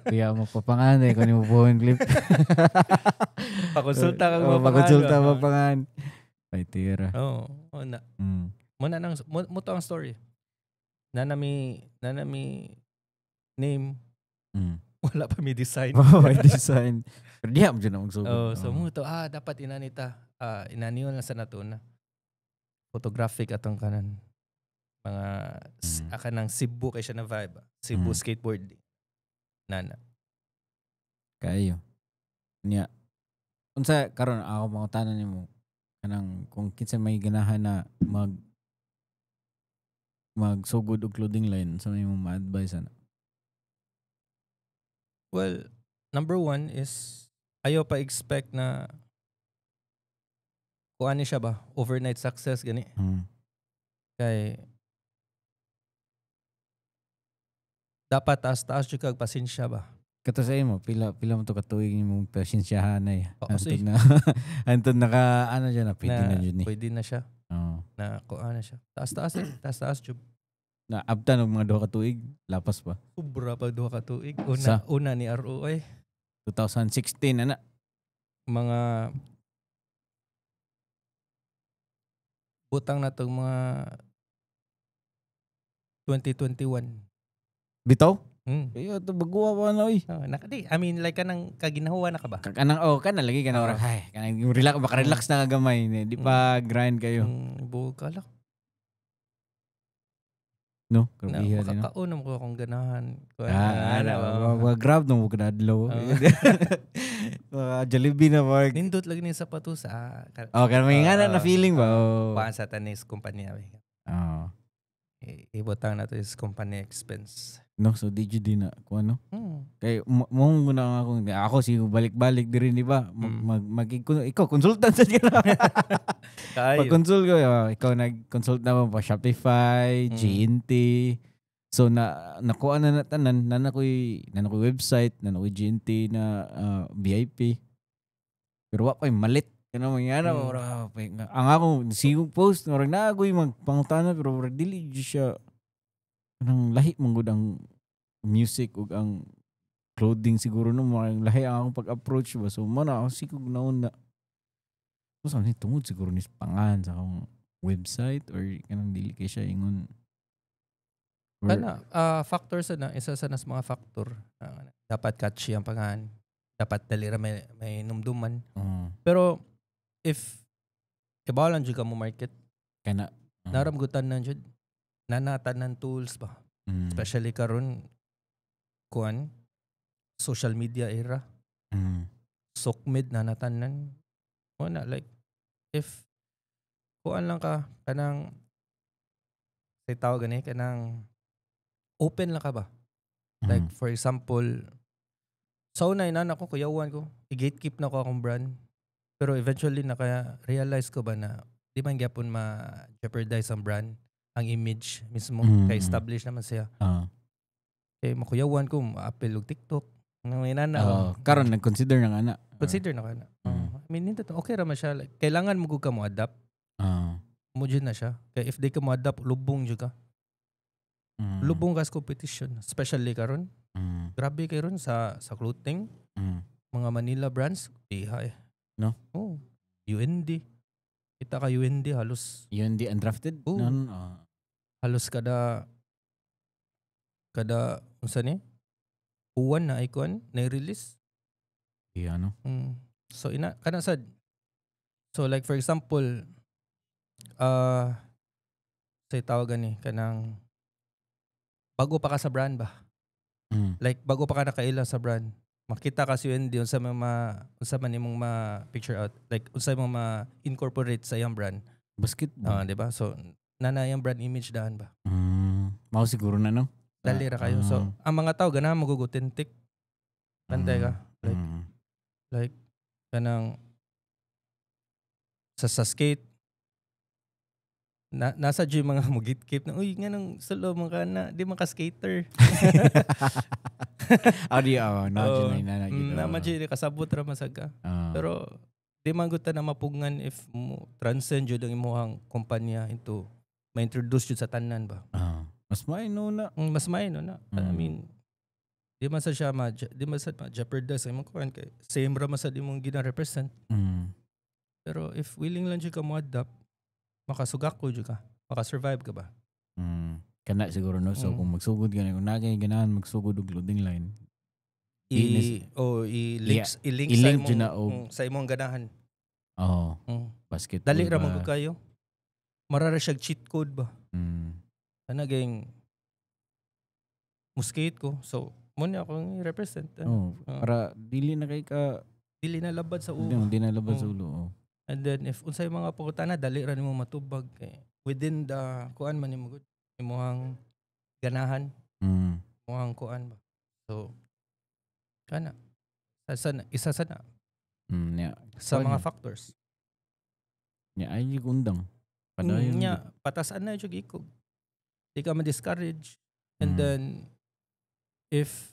Kaya mo papangan eh kung mo buhon clip. Pakonsulta ka Oh, mo pakonsulta mo pangan. Ay tira. Oo, oh, na. Mo na nang mo to ang story. Na nami name wala pa mi design. Wow, may design. Pero diha mo dyan ang magsugod. Oh, so mo to dapat inanita. Inaniyon lang sa nato na. Photographic atong kanan. Mga kanang Cebu kay siya na vibe. Cebu skateboard. Nana. Kayo. Niya. Unsa karon ako mangutana nimo kanang kung kinsa may ganahan na magsugod og clothing line, sa may mong ma-advise ana? Well, number one is ayaw pa expect na kuan ni siya ba overnight success gani kay dapat taas-taas jud kag pasensya ba. Kato sa imo, pila pila mo to katuig imong pasensyahan ay. Oo, Antod sige. na antod naka ano dyan na pwede na jud ni. Pwede na siya Oo. Na kuan na siya. Taas-taas eh, taas-taas jud. Na abtan og mga 2 ka tuig, lapas pa. Sobra pa 2 ka tuig. Una Sa? Una ni ROI 2016 ana. Mga butang na tong mga 2021. Bitaw? Mm. Kayo to baguha pa na oy. Oh, nakadi. I mean, like kanang kaginawa na ka ba? Kanang oh kana lagi kana Oo. ora ay kanang relax baka relax na ka gamay ni di pa grind kayo. Buo ka lang. No, Na, grabe no. makakaon mo ko akong ganahan. Kuan, Ah, ano, ano, oh. wa grab no mo kadadlaw. Oo. Mga Jollibee na park. Nindot lagi ni sapatos sa Oh, kana may nga na feeling ba? Oh. Kuan sa tanis kumpanya. Eh. Oh. Ibutang na to is company expense. No, so di jud din na kuan no. Kay mo muna nga akong ako si balik-balik diri di ba? Mag, mag, ikaw consultant sa ka. Kayo. Pag-consult ko, ikaw nag-consult na mo pa Shopify, GNT. So na nakuha na na tanan, na nakoy website, na nakoy GNT na VIP. Pero wa pa'y malit. Kana mo nga na, ang ako sigong post murag naa ko'y magpangutana pero murag dili jud siya kanang lahi man gud ang music ug ang clothing siguro no, murag lahi ang akong pag-approach ba. So mo na ako sigog naon na. So sa ni tungod siguro ni sa pangan sa akong website or kanang dili kay siya ingon. Or, Kana, factor sa na, isa sa nas mga factor. Dapat catchy ang pangalan. Dapat dali ra may numduman. Pero if ibaw lang jud ka mo market, kana naramgutan na jud. Nanatan ng tools ba? Especially karon kuan social media era, sokmed na natanan. Wala like if kuan lang ka kanang say tawag gani kanang open lang ka ba? Like for example, sa una inana ko kuyawan ko, i-gatekeep na ko akong brand. Pero eventually naka-realize ko ba na di man gyapon ma-jeopardize ang brand, ang image mismo kay establish naman siya. Kay makuyawan ko, ma-appeal og TikTok. Nang inana ko. Oh, karon nag-consider ng ana. Consider na ka na. I mean, nindot, okay ra man siya. Like, kailangan mo gud ka mo adapt. Mo jud na siya. Kay if di ka mo adapt, lubong jud ka. Lubong ka sa competition. Especially karon. Grabe kay ron sa clothing. Mga Manila brands, diha eh. No? Oh. UND. Kita ka UND halos Yun di undrafted? Oo. No, no. Halos kada unsa ni? Uwan na icon na release. Iya, no? So ina kana sad. So like for example, say tawag gani kanang bago pa ka sa brand ba? Like bago pa ka nakaila sa brand. Makita ka si UND, unsa man imong ma picture out, like unsa imong ma incorporate sa iyang brand. Basketball. Ah, di ba? So nana iyang brand image daan ba? Mao siguro na, no? Dali ra kayo. So ang mga tao ganahan mo authentic. Bantay ka. Like like kanang sa skate na nasa gym mga mo gatekeep na, "Uy, nga nang solo man ka na, di man ka skater." Ah, di, oh, na Oo. na na Na man jud kasabot ra masag ka. Pero di man gud ta na mapugngan if mo transcend jud ang imong kumpanya into ma-introduce jud sa tanan ba. Ah. Mas may no na. Mas may no na. I mean, di man sa ma jeopardize ang imong kuan kay same ra man sa imong gina-represent. Pero if willing lang jud ka mo adapt, makasugako jud ka. Makasurvive ka ba? Kana siguro, no. So kung magsugod ka na, kung nagay ganahan magsugod og clothing line, I oh, i-link i-link sa i-link imong jud na og sa imong ganahan. Oh, basketball Dali ra ba? man gud kayo. Marara siya cheat code ba? Ana ging muskate ko. So, mo ni akong i-represent. Eh. Oh, Ah. para dili na kay ka Dili na labad sa hindi, ulo. hindi na labad sa ulo. Oh. And then if unsay mga pangutana, dali ra nimo matubag kay within the kuan man nimo gud imong ganahan, imong kuan ba. So kana isa sa na sa Kuan mga yun. factors. Yeah, ay undang. Padayon. Nya patasan na jud ikog. Di ka ma-discourage. And then if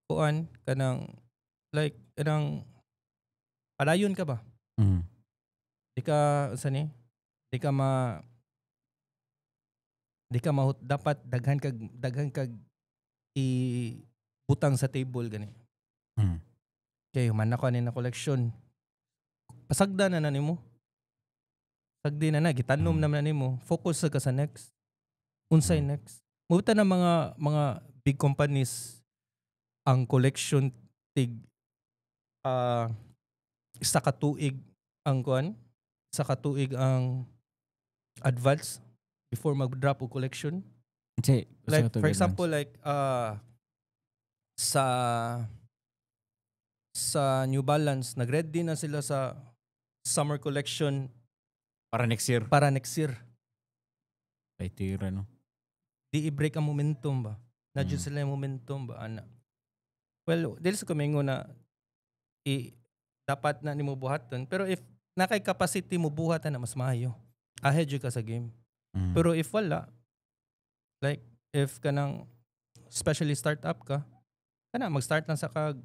kuan kanang like kanang padayon ka ba? Di ka sa ni? Di ka dapat daghan kag i butang sa table gani. Kay human ako ani na collection. Pasagda na na nimo. Sagdi na na gitanom naman na nimo. Focus sa ka sa next. Unsay next? Mubuta na mga big companies ang collection tig isa ka tuig ang kuan, isa ka tuig ang advance before mag-drop og collection. Kasi, Like for example, like sa New Balance, nag-ready na sila sa summer collection para next year. Para next year. Ay tira, no. Di i-break ang momentum ba na jud Mm. sila yung momentum ba ana. Well, dili sa kumingo na i dapat na nimo buhaton, pero if nakay capacity mo buhat na, mas maayo ahead jud ka sa game. Pero if wala, like if kanang especially startup ka, kana mag-start lang sa kag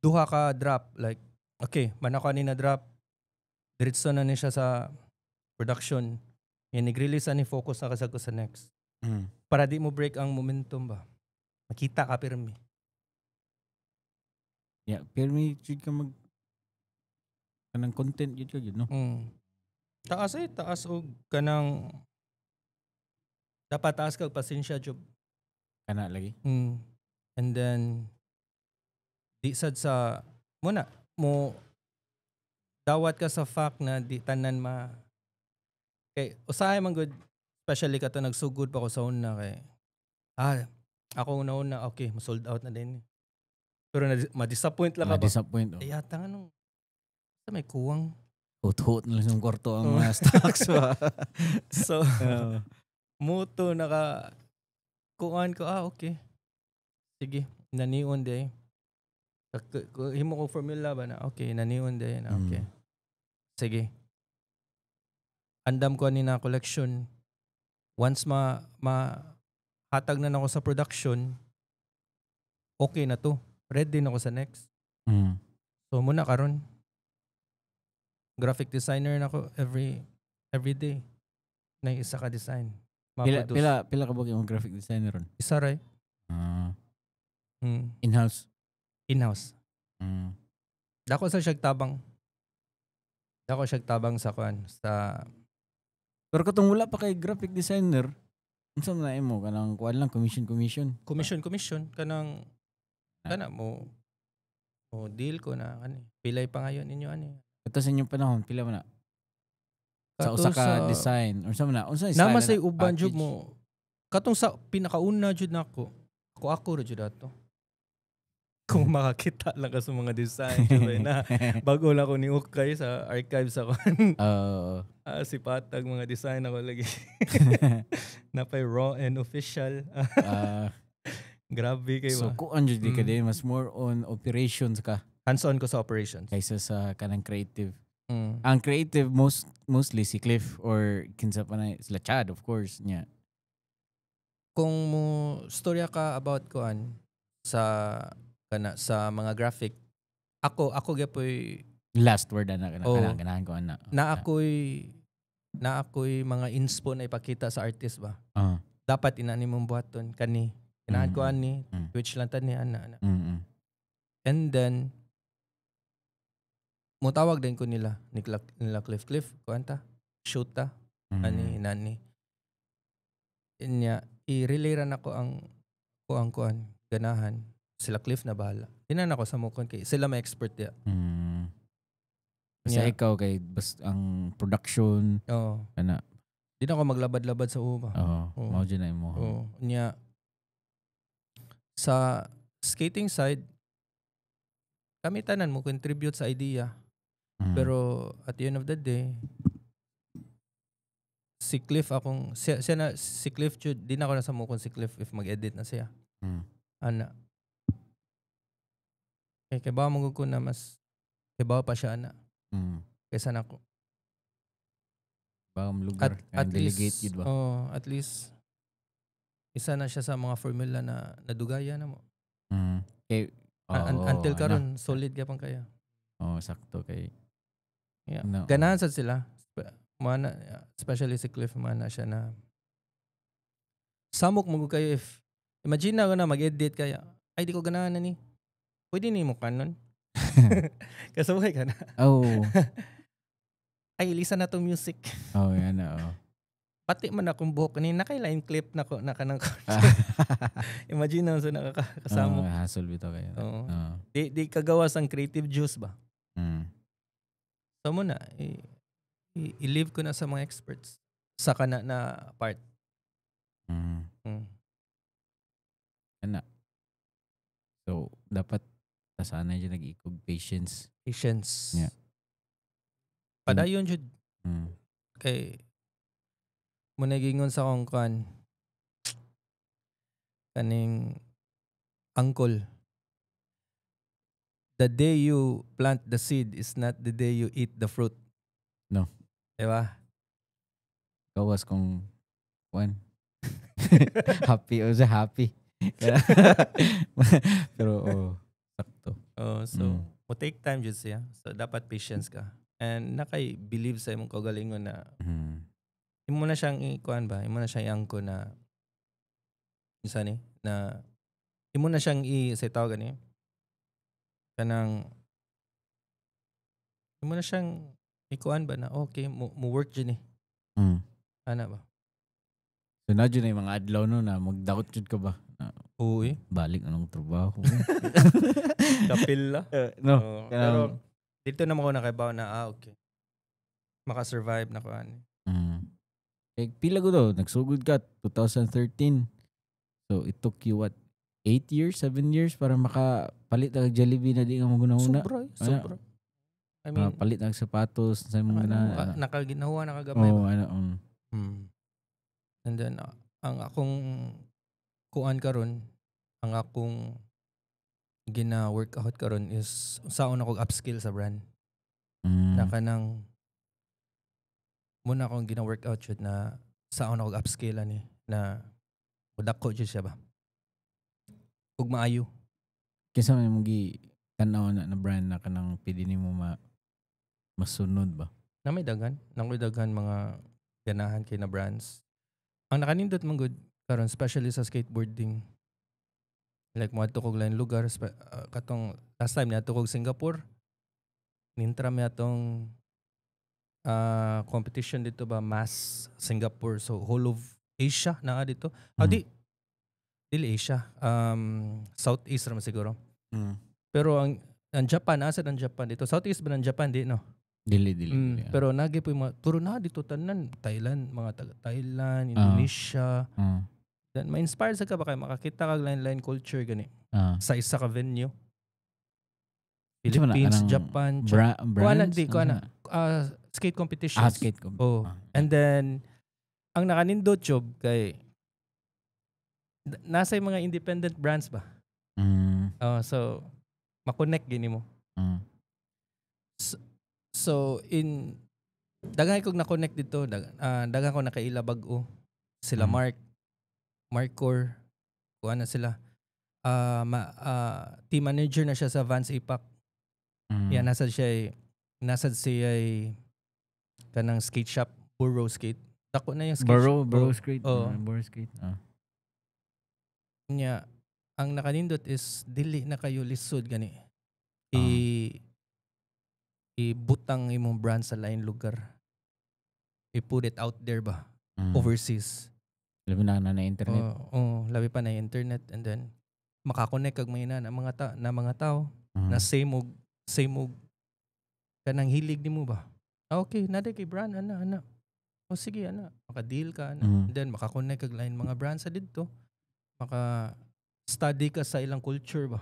duha ka drop, like okay, man ako ani na drop, diretso na ni siya sa production. Yan, nag-release ani, focus na ka sa next. Para di mo break ang momentum ba. Makita ka pirmi. Yeah, pero may jud ka mag kanang content jud ka jud, no. Taas eh, taas og kanang dapat taas kag pasensya job. Kana lagi. And then di sad sa muna mo dawat ka sa fact na di tanan ma kay usahay man gud, especially kato nagsugod pa ko sa una, kay ako una-una, okay, sold out na din. Pero na, ma-disappoint lang ka ba? Ma-disappoint. Oh. Ay, yata nga nung sa may kuwang. Hut-hut na lang sa kwarto ang Oh. mga stocks ba. So, Oo. muto naka kuan ko, ah, okay. Sige, nanion day. Himo ko formula ba na okay, nanion day na okay. Sige. Andam ko ani na collection. Once ma ma hatag na nako sa production, okay na to. Ready na ko sa next. So muna karon graphic designer na ko every day na isa ka design. Pila Ma-produce. pila ka ba yung graphic designer ron? Isa ray. Ah, in-house. In-house. Dako sa siyag tabang. Dako siyag tabang sa kuan sa Pero katong wala pa kay graphic designer, Unsa man na imo kanang kuan lang, commission commission? Commission commission kanang kana mo deal ko na kani. Pilay pa ngayon ninyo ani. Ito sa inyong panahon, pila man na? Sa Kato usa ka design or sa man na? Unsa style Nama na say uban jud package? Mo katong sa pinakauna jud nako. Ako ra jud ato. Kung makakita lang ka sa mga design jud ba na bago lang ko ni ukay sa archive sa kon. Oo. Ah, si patag mga design ako lagi. Napay raw and official. Grabe kay So ba. kuan jud di ka din, mas more on operations ka Hands-on ko sa operations. kaysa sa kanang creative. Ang creative mostly si Cliff or kinsa pa na sila Chad, of course, nya. Kung mo storya ka about kuan sa kana sa mga graphic, ako gyapoy Last word ana kana Oo. Kana ganahan ko ana. Na ako'y mga inspo na ipakita sa artist ba. Dapat inani mong buhaton kani. Ganahan ko ani, Twitch lang tani ana ana. And then mutawag din ko nila nila Cliff. Cliff, kuan ta, shoot ta, ani nani. Inya i-relay ra nako ang kuan ganahan. Sila Cliff na bahala. Di na ako sa mukon kay sila may expert diya. Basta ikaw kay bas ang production Oo. ana. Di na ako maglabad-labad sa uba. Oo, Oo. mao jud na imo. Oo. Nya sa skating side, kami tanan mo contribute sa idea. Pero at the end of the day, si Cliff akong siya na si Cliff jud, di na ako nasa mukon si Cliff if mag-edit na siya. Ana. Kay ba mo ko na mas kay ba pa siya ana kaysa nako. Ba lugar At delegate least yun ba? Oh, at least isa na siya sa mga formula na nadugaya na mo. Kay oo, Until ano. karon solid ka pang kaya. Oo, sakto kay Yeah. No. Ganahan sad sila. Mana, especially si Cliff, mana siya na samok mo gud kayo if imagine na ko na mag-edit kaya ay di ko ganahan na ni. Pwede ni mo kanon. Kasabay ka na. Oh. Ay, ilisa na tong music. Oh, yan na, oh. Pati man akong buhok ni nakailain clip na ko na kanang imagine na sa nakakasamo. Oh, hassle bitaw kayo. Oo. Oo. Di kagawas ang creative juice ba? So mo na i-leave ko na sa mga experts sa kana na part. Ana. So, dapat tasanay dyan nag-ikog patience. Patience. Padayon jud kay mo nagingon sa akong kuan kaning uncle, "The day you plant the seed is not the day you eat the fruit." No. Diba? Gawas kung kuan happy o sa happy. Pero oh, sakto. Oh, so mo take time jud siya, so dapat patience ka and nakay believe sa imong kaugalingon na imo na siyang ikuan ba, imo na siyang iangko na isa ni na imo na siyang i sa tawag ani kanang imo na siyang ikuan ba na okay mo work jud ni ana ba. So na dyan na yung mga adlaw no na mag-doubt jud ka ba? Na, Oo eh. balik anong trabaho. Kapil la. No. Oo, pero dito naman ko nakaibaw na ah okay makasurvive na ko ani. Eh, pila ko to, nagsugod ka 2013. So it took you what? 8 years, 7 years para makapalit ang Jollibee na di ka magunahuna. Sobra eh, Ana. sobra. I mean, Palit ang sapatos sa mga ano, na. Nakaginawa nakagamay Oh, ba? ano. And then ang akong kuan karon, ang akong gina-workout karon is saon ako upskill sa brand. Na kanang muna akong gina-workout jud na saon ako upskill ani na mudako jud siya ba. Ug maayo. Kinsa man imong gi tan-aw na brand na kanang pwede nimo masunod ba? Na may daghan, nang may daghan mga ganahan kay na brands. Ang nakanindot man gud karon especially sa skateboarding. Like moadto kog lain lugar katong last time niadto kog Singapore. Nintra mi atong competition dito ba, Mass Singapore, so whole of Asia naa dito. Ah, di dili Asia, Southeast ra man siguro. Pero ang Japan, asa ang Japan dito? Southeast ba ng Japan di, no? Dili, dili. Dili, ah. Pero nagi po yung mga puro na dito tanan, Thailand, mga taga Thailand, Indonesia. Then ma-inspire sa ka ba kay makakita kag lain-lain culture gani sa isa ka venue. Unsa man na, Philippines, kanang Japan, brands? Di, kuha na. Unsa na? Skate competitions. Ah, skate Oh. And then ang nakanindot job kay nasa yung mga independent brands ba? Oh, so ma-connect gini mo. So in daghan kog na-connect dito, daghan ko nakaila bag-o. Sila Mark, Markor, kuha na sila. Team manager na siya sa Vans APAC. Yeah, nasa siya ay kanang skate shop, Burrow Skate. Dako na yung skate Burrow, shop. Burrow Oh, Skate. Oh. Burrow Skate. Nya, ang nakanindot is dili na kayo lisod gani. I ibutang imong brand sa lain lugar. I-put it out there ba? Overseas. Labi na na na internet. Oo, oh, labi pa na yung internet and then makakonect kag may na mga tao na same og kanang hilig nimo ba. Ah, okay, naa kay brand ana ana. O sige ana, maka-deal ka ana. And then makakonect kag lain mga brand sa didto. Maka study ka sa ilang culture ba.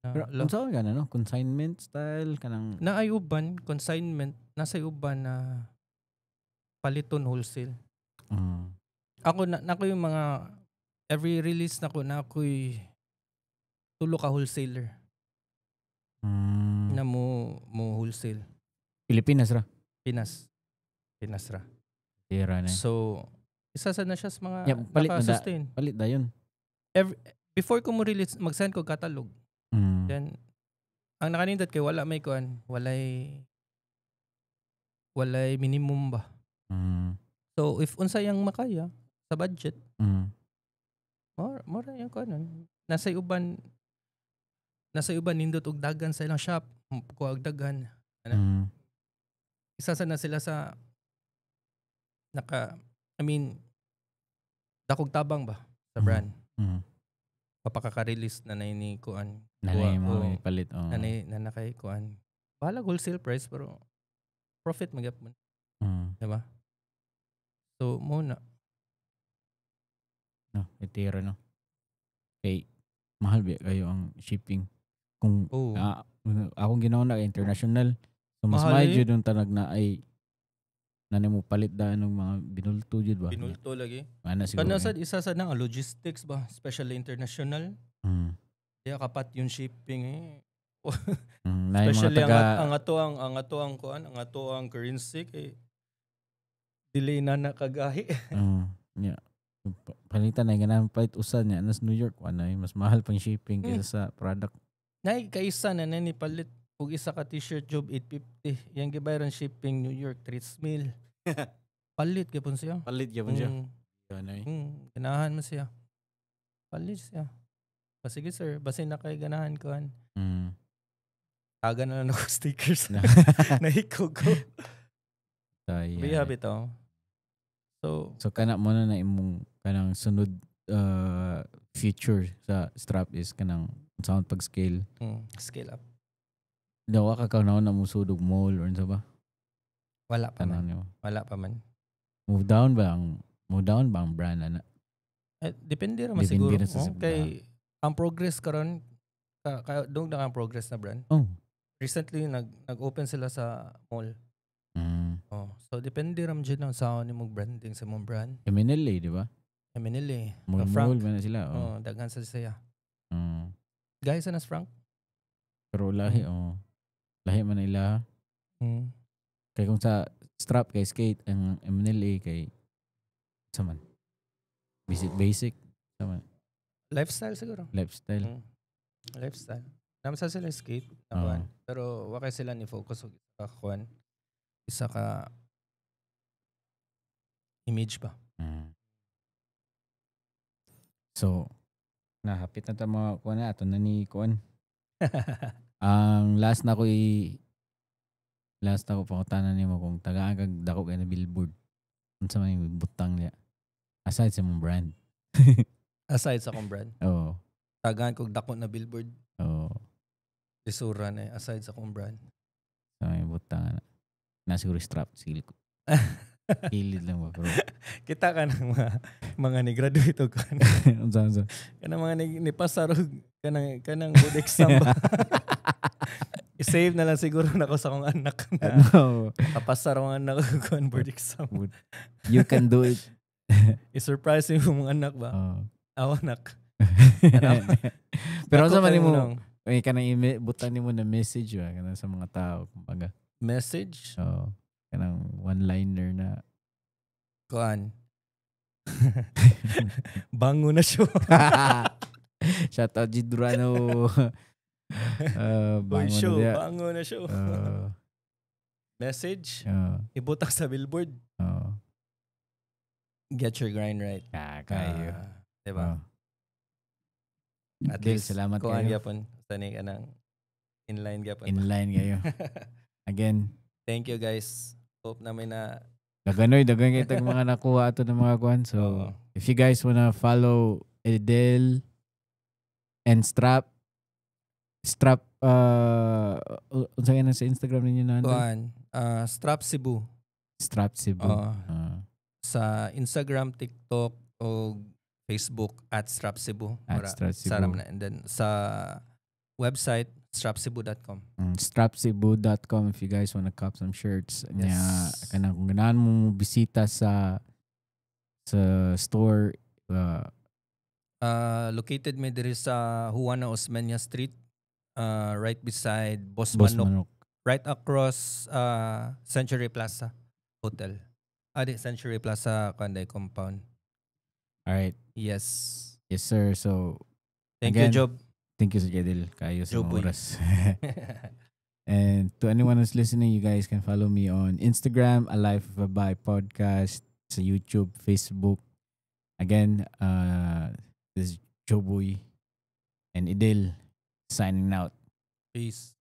Na, Pero unsa ka na, no? Consignment style kanang Naay uban consignment, nasa uban na paliton wholesale. Ako na nako yung mga every release nako na ako'y tulo ka wholesaler na mo wholesale. Pilipinas ra. Pinas. Pinas ra. Tira na. So isa sa na siya sa mga Yeah, palit na naka-sustain. Palit dayon. Every, before ko mo release, mag-send ko catalog. Then ang nakanindot kay wala may kuan, walay minimum ba. So if unsa yang makaya sa budget, more yung kuan. Nasa uban nindot og dagan sa ilang shop, kuha og daghan. Ano? Isa sa na sila sa naka, I mean, dakog tabang ba sa brand. Papakaka-release na na ni kuan. Nanay mo Oo. palit. Oh. Nanay na nakay kuan. Bahala wholesale price pero profit magyapon, di ba? So mo na. No, itira, no. Kay mahal ba kayo ang shipping? Kung Oh. akong ginawa na international. So mas Mahal mahal eh. jud yung tanag na ay na mo palit daan ng mga binulto jud ba? Binulto lagi. Ana siguro. Kana Eh. sad isa sad na ang logistics ba, especially international. Di kapat yung shipping eh. Na yung mga Especially taga ang ato ang kuan, ang ato ang currency kay dili na nakagahi. Yeah. Palitan na ganahan palit usa niya nas New York ano eh, mas mahal pang shipping kaysa sa product. Nay kaisa na ni palit og isa ka t-shirt job 850. Yang gibayaran shipping New York 3 mil. Palit gyapon siya. Palit gyapon. Ano eh. Ganahan man siya. Palit siya. Ba sige sir, basin na kay ganahan kuan. Taga na lang ako stickers. Nahikog ko. So, yeah. Biya bitaw. So, So kana mo na na imong kanang sunod future sa strap is kanang sound pag scale. Scale up. Dawa ka ka na mo sudog mall or unsa ba? Wala pa man. Tanan nimo. Wala pa man. Move down ba ang brand ana? Eh, depende ra man Depende siguro. ra sa Oh, siguro. kay ang progress karon ka dong na ang progress na brand. Oh. Recently nag-open sila sa mall. Oh, so depende ra man jud ang sa nimong branding sa mong brand. MNLA, di ba? MNLA, Mall Frank. mall man na sila. Oh. Oh, daghan sa siya. Guys, anas Frank. Pero lahi, oh. Lahi man ila. Kay kung sa strap kay skate ang MNLA kay sa man. Basic basic sa man Lifestyle siguro. lifestyle. Lifestyle. Naman sa sila skate na Oo. kuan. Pero wa kay sila ni focus og isa ka kuan. Isa ka image ba. So, nahapit na ta mga kuan na ato na ni kuan. Ang last na ko pangutana nimo kung tagaan kag dako kay na billboard. Unsa man yung butang niya? Aside sa mong brand. Aside sa akong brand. Oo. Tagaan kog dako na billboard. Oo. Lisura na eh, aside sa akong brand. Sa may butang na. Na siguro strap sa kilid lang ba, bro? Kita ka ng mga ni-graduate og kan. Unsa, unsa? Kanang mga ni pasar og kanang board exam ba. I-save na lang siguro nako sa akong anak na No. kapasar ang anak og kuan, board exam. You can do it. I-surprise yung mga anak ba? Oo. Aw, anak. Pero Dako unsa man kayo nimo nang may kanang email butan nimo na message ba kanang sa mga tao kumbaga? Message? So kanang one-liner na. Kuan. Bango na siya. Shout out G Durano. Boy Bango na show, diya. Bango na siya. Message, ibutang sa billboard. Get your grind right. Ah, kayo. Ah, diba? Oh. At Del, least, salamat kuan kayo. gyapon. Sa ni kanang inline gyapon. Inline kayo. Again, Thank you, guys. Hope na may na daganoy, dagan kayo tag mga nakuha ato ng mga kuan. So, Oo. If you guys wanna follow Edel and Strap, unsa na sa Instagram ninyo na, ano? Kuan, Strap Cebu. Strap Cebu. Oo. Ah, Sa Instagram, TikTok o Facebook @StrapCebu. At Mura, Strap Cebu. Saram na. And then sa website strapcebu.com. Strapcebu.com if you guys wanna cop some shirts. Nya kanang kung ganahan mo bisita sa store, Located mi diri sa Juana Osmeña Street, right beside Boss, Boss Manok, Manok. Right across Century Plaza Hotel. Ah, di, Century Plaza kanday compound. All right. Yes. Yes, sir. So, Thank again, you, Job. Thank you sa Jedil. Kayo sa Job mga boy. oras. And to anyone who's listening, you guys can follow me on Instagram, A Life of a Bye Podcast, sa YouTube, Facebook. Again, this is Joe Boy and Idil signing out. Peace.